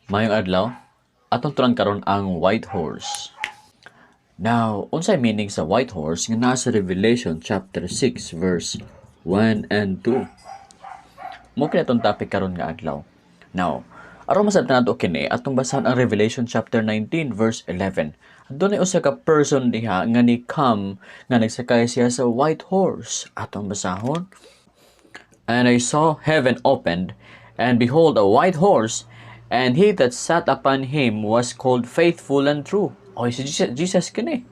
Maayong adlaw, atong tunan karon ang white horse. Now, unsay meaning sa white horse nga naa sa Revelation chapter 6 verse 1 and 2? Mao kini atong topic karon nga adlaw. Now, aron masabtan nato kini, atong basahan ang Revelation chapter 19 verse 11. Adunay usa ka person diha nga ni come nga nagsakay siya sa white horse. Atong basahon. "And I saw heaven opened, and behold, a white horse, and he that sat upon him was called Faithful and True." Oy, si Jesus, Jesus kini.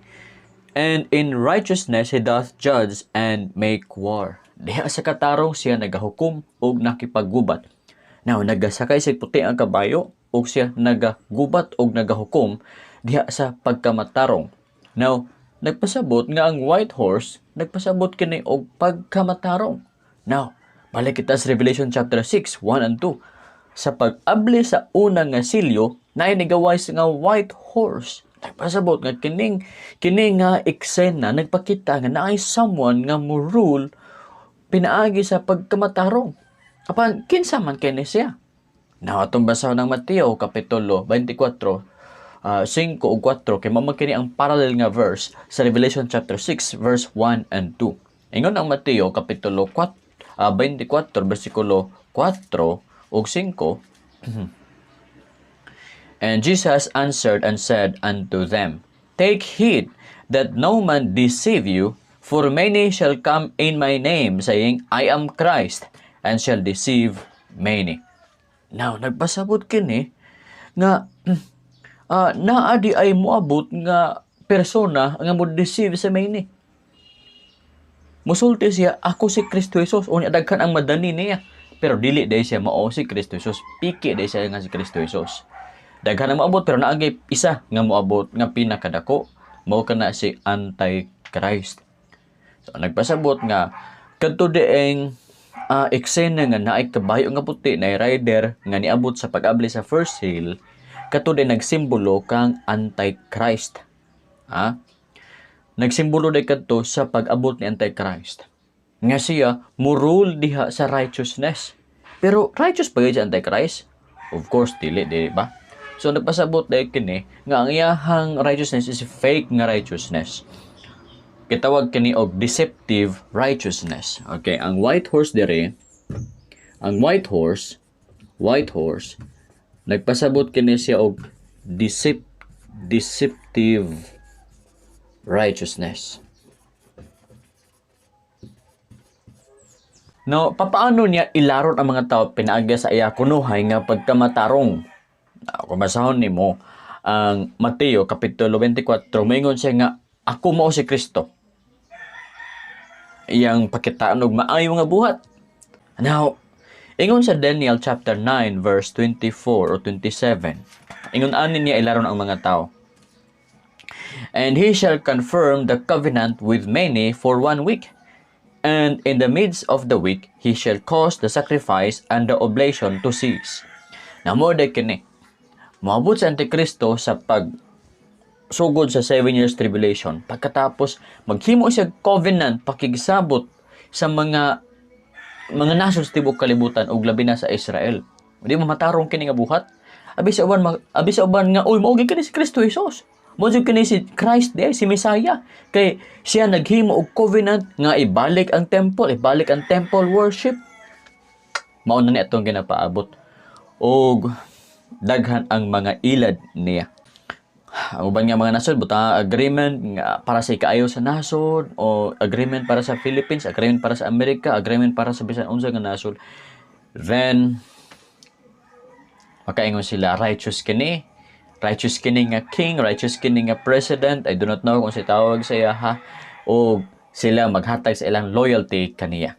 "And in righteousness he doth judge and make war." Diha sa katarong siya nagahukom og nakipaggubat. Now, nagasakay sa puti ang kabayo og siya nagagubat og nagahukom diha sa pagkamatarong. Now, nagpasabot nga ang white horse nagpasabot kini og pagkamatarong. Now, balik kita sa Revelation chapter 6, 1 and 2. Sa pag-abli sa una nga silyo, naay nigawas nga white horse. Nagpasabot nga kining kini nga eksena nagpakita nga naay someone nga mo rule pinaagi sa pagkamatarong. Apan kinsa man kini siya? Now, atong basahon ng Mateo kapitulo 24, 5 ug 4 kay mao man kini ang parallel nga verse sa Revelation chapter 6 verse 1 and 2. Ingon ang Mateo kapitulo 4, 24 bersikulo 4 ug 5. "And Jesus answered and said unto them, 'Take heed that no man deceive you, for many shall come in my name, saying, "I am Christ," and shall deceive many.'" Now, nagpasabot kini nga naa diay moabot nga persona nga mo deceive sa many. Musulti siya, "Ako si Kristo Jesus." Unya daghan ang madani niya. Pero dili diay siya mao si Kristo Jesus. Piki diay siya nga si Kristo Jesus. Daghan ang moabot pero naa gyud isa nga moabot nga pinakadako. Mao kana si Antichrist. So nagpasabot nga kadto dieng eksena nga naay kabayo nga puti na rider nga niabot sa pag-abli sa first seal, kadto diay nagsimbolo kang Antichrist. Ha? Nagsimbolo diay kadto sa pag-abot ni Antichrist. Nga siya mo-rule diha sa righteousness. Pero righteous pa gyud si Antichrist? Of course dili, di ba? So nagpasabot diay kini nga ang iyahang righteousness is fake nga righteousness. Gitawag kini og deceptive righteousness. Okay, ang white horse dire, ang white horse nagpasabot kini siya og deceptive righteousness. No, papaano niya ilaron ang mga tao pinaagi sa iya kunuhay nga pagkamatarong? Kung basahon nimo ang Mateo kapitulo 24, moingon siya nga "Ako mao si Kristo." Iyang pakitaan og maayo nga buhat. Now, ingon sa Daniel chapter 9 verse 24 or 27. Ingon ani niya ilaron ang mga tao. "And he shall confirm the covenant with many for one week. And in the midst of the week, he shall cause the sacrifice and the oblation to cease." Now, mao diay kini. Moabot sa Antikristo sa pag sugod sa 7 years tribulation. Pagkatapos, maghimo siya covenant pakigsabot sa mga nasod sa tibuok kalibutan ug labi na sa Israel. Di mo matarong kini nga buhat. Abi sa uban nga, "Uy, mao gyud kini si Kristo Jesus. Mao jud kini si Christ diay, si Messiah." Kay siya naghimo og covenant nga ibalik ang temple, ibalik ang temple worship. Mao na ni atong ginapaabot. Og daghan ang mga ilad niya. Ang uban nga mga nasod buta agreement nga para sa ikaayo sa nasod o agreement para sa Philippines, agreement para sa Amerika, agreement para sa bisan unsa nga nasod. Then makaingon sila, righteous kini. Righteous kini nga king, righteous kini nga president. I do not know kung si tawag sa iya ha. O sila maghatag sa ilang loyalty kaniya.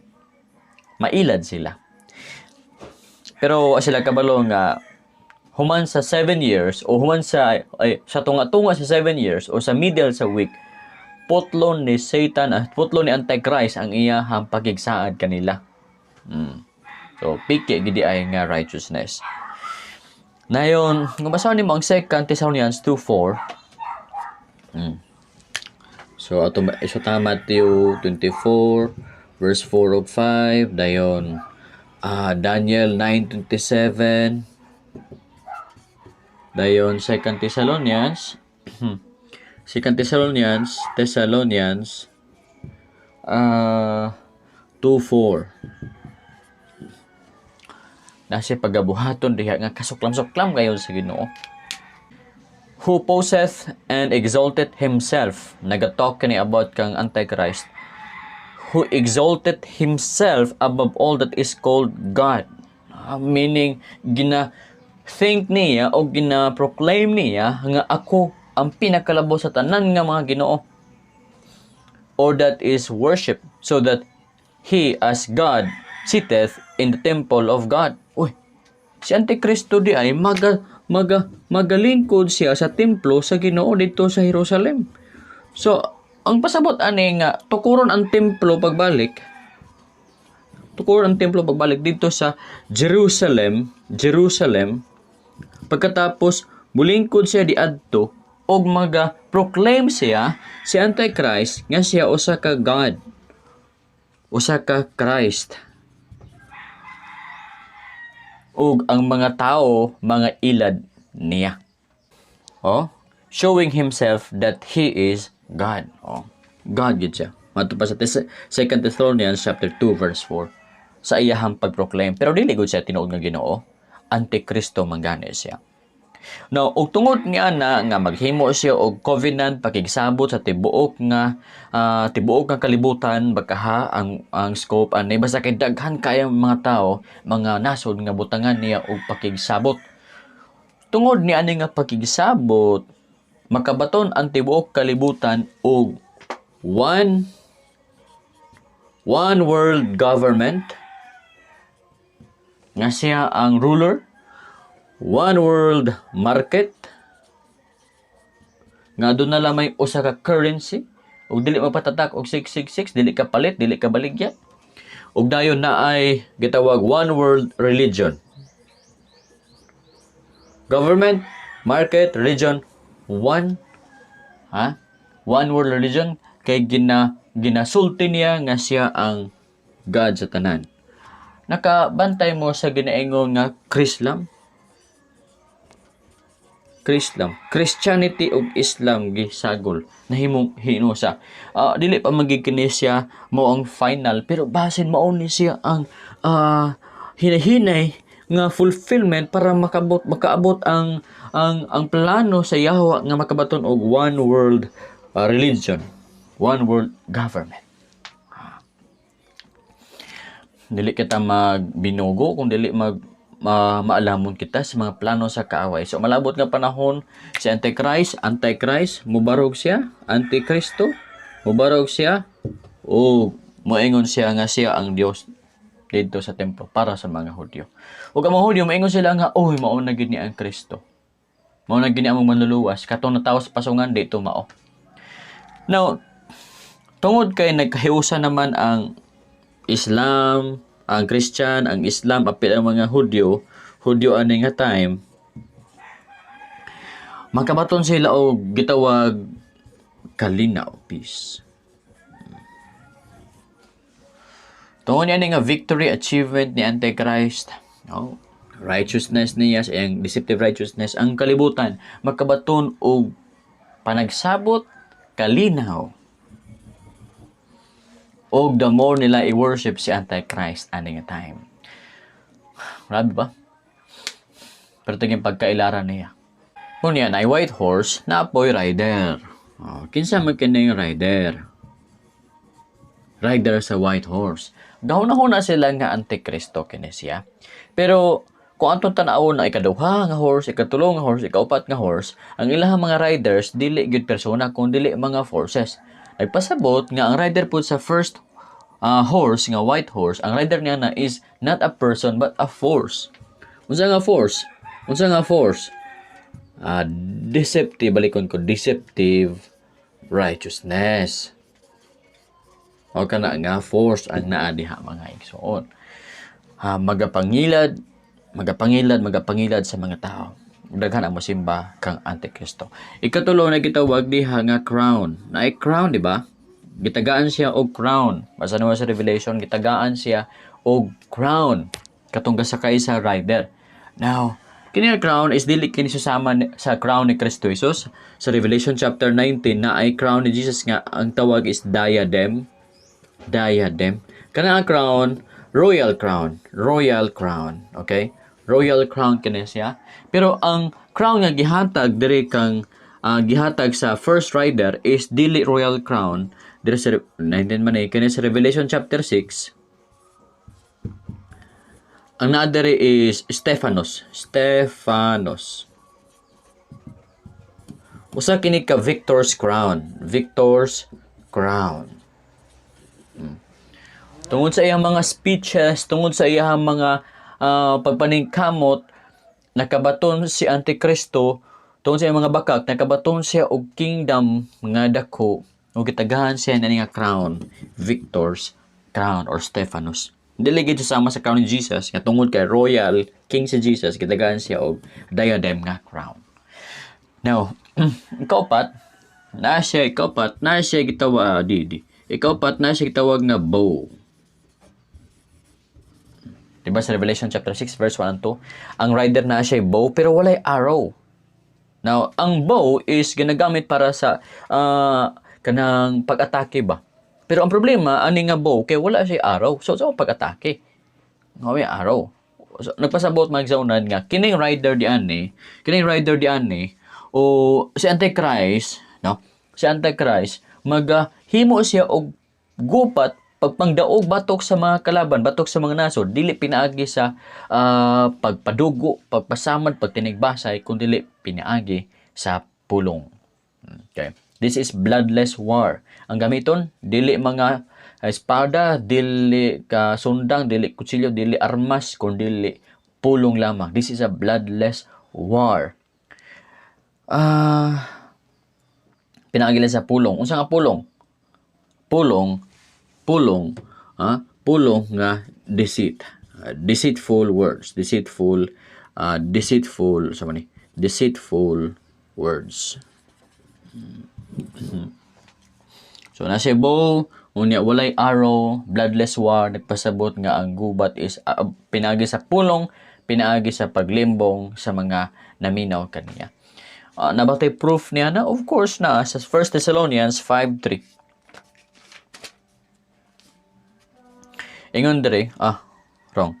Mailad sila. Pero sila kabalo nga human sa 7 years o human sa ay, sa tunga-tunga sa 7 years o sa middle sa week, putlon ni Satan at putlon ni Antichrist ang iyahang pakigsaad kanila. So piki gidi ay nga righteousness. Nayon, kung basahon nimo ang 2 Thessalonians 2:4. So ato iso ta Matthew 24 verse 4 ug 5, dayon Daniel 9:27. Dayon Second Thessalonians, Second Thessalonians, Thessalonians 2:4. Nasa pagabuhaton diha nga kasuklam-suklam kayo sa Ginoo. Who poseth and exalted himself. Nagatalk kini about kang Antichrist. Who exalted himself above all that is called God. Meaning, gina think niya o gina-proclaim niya nga ako ang pinakalabo sa tanan nga mga Ginoo or that is worship, so that he as God sitteth in the temple of God. Uy, si Antikristo di ay maga, maga, magalingkod siya sa templo sa Ginoo dito sa Jerusalem. So, ang pasabot ani nga tukuron ang templo pagbalik, tukuron ang templo pagbalik dito sa Jerusalem, Jerusalem. Pagkatapos mulingkod siya diadto og maga proclaim siya si Antichrist nga siya usa ka God, usa ka Christ. Ug ang mga tao mga ilad niya. Oh, showing himself that he is God. Oh, God gid siya. Mato pa sa 2 Thessalonians chapter 2 verse 4 sa iyahang pag-proclaim. Pero dili gud siya tinuod nga Ginoo. Antikristo man gani siya. Now, ug tungod niya na nga maghimo siya og covenant, pakigsabot sa tibuok nga kalibutan bakaha ang scope ani, basta kay daghan kay mga tao, mga nasod nga butangan niya og pakigsabot. Tungod ni ani nga pakigsabot, makabaton ang tibuok kalibutan og one world government nga siya ang ruler, one world market nga doon na lang may usa ka currency ug dili magpatatak og 666, dili ka palit, dili ka baligya, ug dayon na ay gitawag one world religion. Government, market, religion, one, ha, one world religion kay ginasulti niya nga siya ang God sa tanan. Nakabantay mo sa ginaingon nga Chrislam? Chrislam, Christianity ug Islam gisagol nahimong hinusa. Dili pa magig kini siya mao ang final, pero basin mao ni siya ang hinahinay nga fulfillment para makaabot ang plano sa Yahweh nga makabaton og one world religion, one world government. Dili kita magbinugo kung dili maalamon kita sa mga plano sa kaaway. So malabot nga panahon si Antichrist, Antichrist mubarog siya, Antikristo mubarog siya o moingon siya nga siya ang Dios didto sa templo para sa mga Hudyo. Ug ang mga Hudyo moingon sila nga, "Oy, mao na gid ni ang Kristo. Mao na gid ni among manluluwas katong natawo sa pasungan dito mao." Now, tungod kay nagkahiusa naman ang Islam, ang Christian, ang Islam, apil ang mga Hudyo, Hudyo ani nga time, makabaton sila og gitawag kalinaw, peace. Tungod niya nga victory achievement ni Antichrist, oh, righteousness niya, sa iyang deceptive righteousness, ang kalibutan makabaton og panagsabot, kalinaw. Og the more nila i-worship si Antichrist ani nga time. Grabe ba? Pero tingin pagkailaran niya. Unya na white horse na apoy rider. Oh, kinsa man kini rider? Rider sa white horse. Gahuna-huna sila nga Antikristo kini siya. Pero kung atong tan-awon na ikaduha nga horse, ikatulo nga horse, ikaupat nga horse, ang ilahang mga riders dili gyud persona kun dili mga forces. Nagpasabot nga ang rider pud sa first horse nga white horse, ang rider niya na is not a person but a force. Unsa nga force? Unsa nga force? Deceptive, balikon ko, deceptive righteousness. O kana nga force ang naa diha, mga igsoon. Ha, magapangilad, magapangilad, magapangilad sa mga tao. Daghan ang mosimba kang Antikristo. Ikatulo na gitawag diha nga crown. Naay crown, di ba? Gitagaan siya og crown. Basta naman sa Revelation, gitagaan siya og crown. Katong gasakay sa rider. Now, Kini nga crown is dili kini susama sa crown ni Kristo Jesus. Sa Revelation chapter 19 na ay crown ni Jesus nga ang tawag is diadem. Diadem. Kana ang crown, royal crown, royal crown, okay? Royal crown kini siya. Pero ang crown nga gihatag diri kang gihatag sa first rider is dili royal crown. Diri sa 19 man eh, kini sa Revelation chapter 6. Ang naa diri is Stephanos. Stephanos. Usa kini ka victor's crown. Victor's crown. Tungod sa iyang mga speeches, tungod sa iyang mga pagpaningkamot, nakabaton si Antikristo, tungod sa iyang mga bakak, nakabaton siya og kingdom nga dako, ug gitagahan siya na nga crown, victor's crown or Stephanos. Dili gid sama sa crown ni Jesus nga tungod kay royal king si Jesus, gitagaan siya og diadem nga crown. Now, ikaupat, na siya ikaupat, na siya gitawag di di. Ikaupat na siya gitawag nga bow. Diba sa Revelation chapter 6 verse 1 and 2, ang rider na siya bow pero walay arrow. Now, ang bow is ginagamit para sa kanang pag-atake ba. Pero ang problema ani nga bow kay wala siya arrow. So sa pag-atake. Nga arrow. So, nagpasabot mga nga kining rider di ani, kining rider di ani o si Antichrist, no? Si Antichrist magahimo siya og gupat pagpangdaog batok sa mga kalaban, batok sa mga nasod, dili pinaagi sa pagpadugo, pagpasamad, pagtinigbasay, kun dili pinaagi sa pulong. Okay. This is bloodless war. Ang gamiton, dili mga espada, dili ka sundang, dili kutsilyo, dili armas, kun dili pulong lamang. This is a bloodless war. Pinaagi lang sa pulong. Unsa nga pulong? Pulong, pulong, pulong nga deceit. Deceitful words, deceitful, deceitful, sa ni? Deceitful words. So nasa bow, unya walay arrow, bloodless war, nagpasabot nga ang gubat is pinaagi sa pulong, pinaagi sa paglimbong sa mga naminaw kaniya. Nabatay proof niya na? Of course na sa 1 Thessalonians 5:3. Ingon diri, wrong.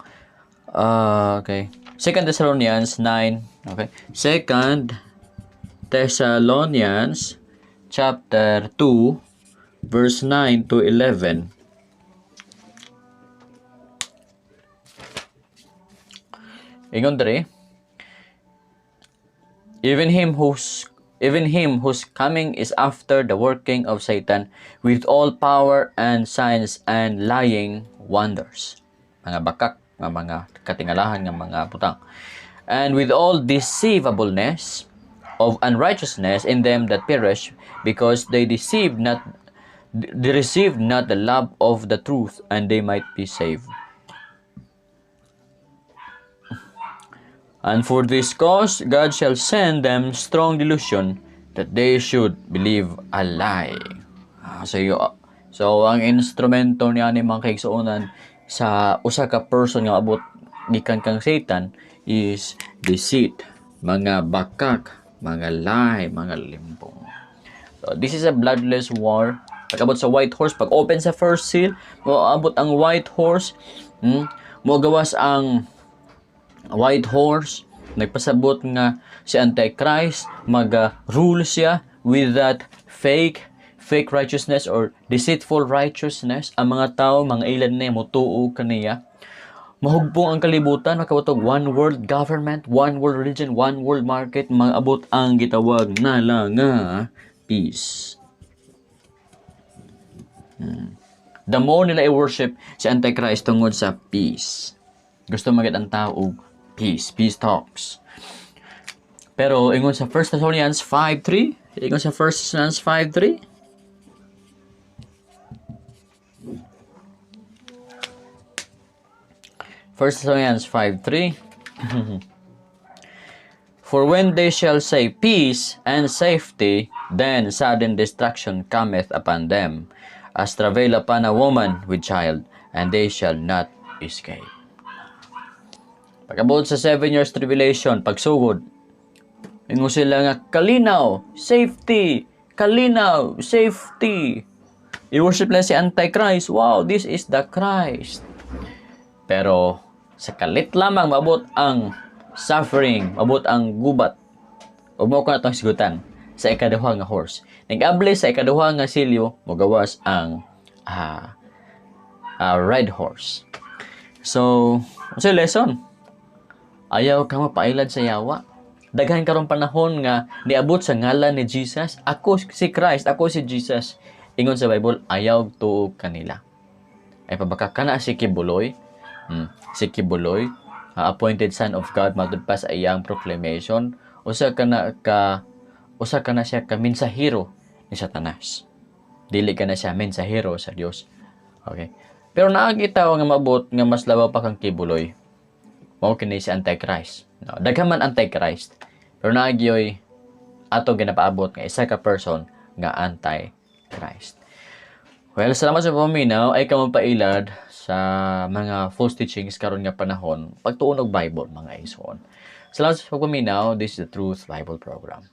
Okay. 2 Thessalonians 9, okay. 2 Thessalonians chapter 2 verse 9 to 11. Ingon diri, even him whose coming is after the working of Satan with all power and signs and lying wonders. Mga bakak, nga mga katingalahan nga mga butang. And with all deceivableness of unrighteousness in them that perish, because they deceived not, they received not the love of the truth, and they might be saved. And for this cause God shall send them strong delusion, that they should believe a lie. So ang instrumento niya ni mga kaigsuonan sa usa ka person nga abot gikan kang Satan is deceit, mga bakak, mga lie, mga limbong. So this is a bloodless war. Pag-abot sa white horse, pag open sa first seal, moabot ang white horse, mogawas ang white horse, nagpasabot nga si Antichrist mag-rule siya with that fake righteousness or deceitful righteousness. Ang mga tao, mga ilan na motuo kaniya. Mahugpong ang kalibutan, makabot og one world government, one world religion, one world market, maabot ang gitawag na lang nga peace. The more nila i-worship si Antichrist tungod sa peace. Gusto magit ang tao og peace, peace talks. Pero ingon sa 1 Thessalonians 5:3, ingon sa 1 Thessalonians 5:3, 1 Thessalonians 5:3, For when they shall say peace and safety, then sudden destruction cometh upon them, as travail upon a woman with child, and they shall not escape. Pag-abot sa 7 years tribulation, pagsugod, ingon sila nga, "Kalinaw, safety, kalinaw, safety." I-worship lang si Antichrist. "Wow, this is the Christ." Pero sa kalit lamang maabot ang suffering, maabot ang gubat, ug mao ko na itong sigutan sa ikaduha nga horse. Nag-abli sa ikaduha nga selyo, mogawas ang red horse. So, unsay lesson? Ayaw ka mapailad sa yawa. Daghan karong panahon nga niabot sa ngalan ni Jesus, "Ako si Christ, ako si Jesus." Ingon sa Bible, ayaw tuo kanila. Ay pabaka kana si Quiboloy, si Quiboloy, appointed son of God matud pa sa iyang proclamation, usa ka na siya ka mensahero ni Satanas. Dili ka na siya mensahero sa Dios. Okay. Pero naa kita nga maabot nga mas labaw pa kang Quiboloy. Mao kini si Antichrist. No, daghan man Antichrist. Pero naa gyoy ato ginapaabot nga isa ka person nga Antichrist. Well, salamat sa paminaw. Ayaw ka mapailad sa mga false teachings karon nga panahon. Pagtuon og Bible, mga igsoon. Salamat sa pagpaminaw. This is the Truth Bible Program.